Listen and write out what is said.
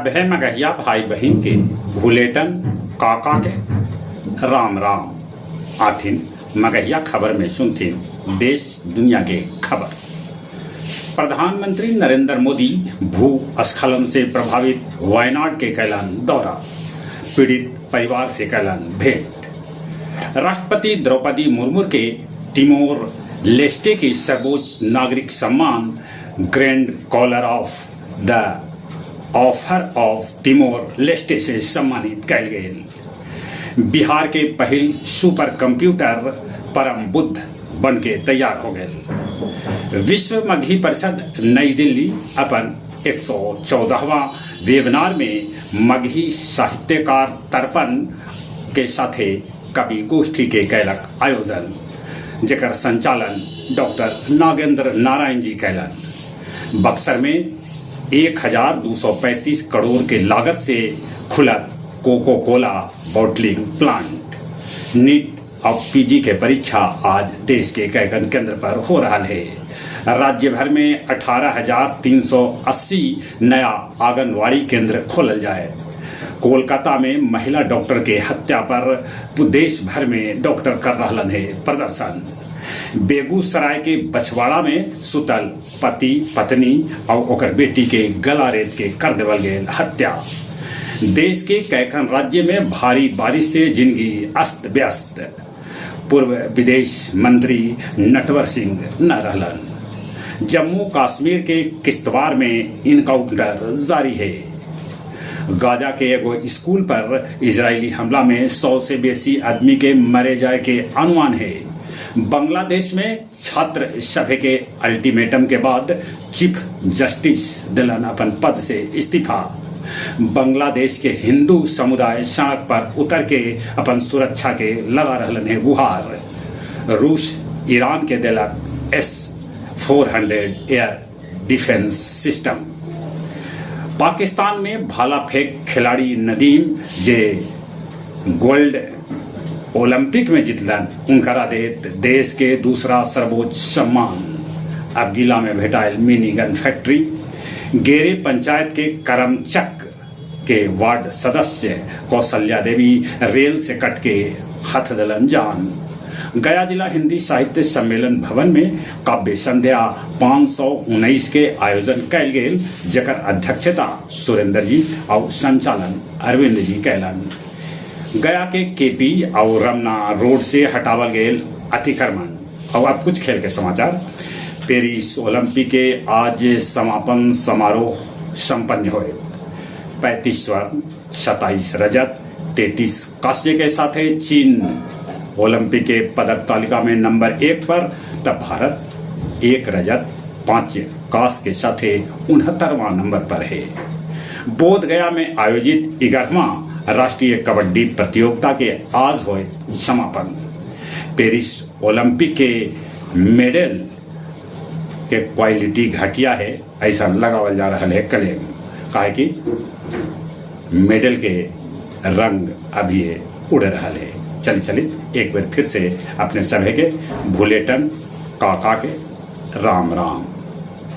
सभे मगहिया भाई बहिन के भुलेटन काका के राम राम। आथिन मगहिया खबर में सुनथिन देश दुनिया के खबर। प्रधानमंत्री नरेंद्र मोदी भू-स्खलन से प्रभावित वायनाड के कैलन दौरा, पीड़ित परिवार से कैलन भेंट। राष्ट्रपति द्रौपदी मुर्मू के तिमोर लेस्टे के सर्वोच्च नागरिक सम्मान Grand Collar of the Order of Timor Leste से सम्मानित कैल गेल। बिहार के पहिल सुपर कंप्यूटर परम बुद्ध बनके तैयार हो गेल। विश्व मगही परिषद नई दिल्ली अपन 114वां वेबिनार में मगही साहित्यकार तर्पण के साथे कवि गोष्ठी के कैलक आयोजन, जेकर संचालन डॉक्टर नागेंद्र नारायण जी कैलन। बक्सर में 1235 करोड़ के लागत से खुलत Coca Cola bottling plant. NEET और पीजी के परीक्षा आज देश के कैकन केंद्र पर हो रहा है। राज्य भर में 18,380 नया आंगनवाड़ी केंद्र खोलल जाए। कोलकाता में महिला डॉक्टर के हत्या पर देश भर में डॉक्टर कर रहा है प्रदर्शन। बेगूसराय के बछवाड़ा में सुतल पति पत्नी और ओकर बेटी के गला रेत के कर देवल गेल हत्या। देश के कैखन राज्य में भारी बारिश से जिंदगी अस्त व्यस्त। पूर्व विदेश मंत्री नटवर सिंह न रहलन। जम्मू कश्मीर के किश्तवाड़ में इनकाउंटर जारी है। गाजा के एगो स्कूल पर इजरायली हमला में 100 से बेसी आदमी के मरे जाए के अनुमान है। बांग्लादेश में छात्र सभा के अल्टीमेटम के बाद चीफ जस्टिस दिलन अपन पद से इस्तीफा। बांग्लादेश के हिंदू समुदाय सड़क पर उतर के अपन सुरक्षा के लगा रहलन है गुहार। रूस ईरान के दिलक S-400 air defence system. Pakistan में भाला फेंक खिलाड़ी नदीम जे गोल्ड ओलंपिक में जीतलन, उनकरा देत देश के दूसरा सर्वोच्च सम्मान। अब गिला में भेटाइल मिनी गन फैक्ट्री। गेरे पंचायत के करमचक के वार्ड सदस्य कौशल्या देवी रेल से कट के हथ दलन जान। गया जिला हिंदी साहित्य सम्मेलन भवन में काव्य संध्या 519 के आयोजन कैल गेल, जकर अध्यक्षता सुरेंद्र जी और संचालन अरविंद जी कैलन। गया के केपी और रमना रोड से हटावल गेल अतिक्रमण। और अब कुछ खेल के समाचार। पेरिस ओलंपिक के आज समापन समारोह संपन्न होए। 35 स्वर्ण, 27 रजत, 33 कांस्य के साथ चीन ओलंपिक के पदक तालिका में नंबर 1 पर, तब भारत 1 रजत 5 कांस्य के साथ 69वां नंबर पर है। बोध गया में आयोजित 11वां राष्ट्रीय कबड्डी प्रतियोगिता के आज हुए समापन। पेरिस ओलंपिक के मेडल के क्वालिटी घटिया है, ऐसा लगावल जा रहा है क्लेम, काहे कि मेडल के रंग अभी उड़ रहा है। चल चली एक बार फिर से अपने सभे के भुलेटन काका के राम राम।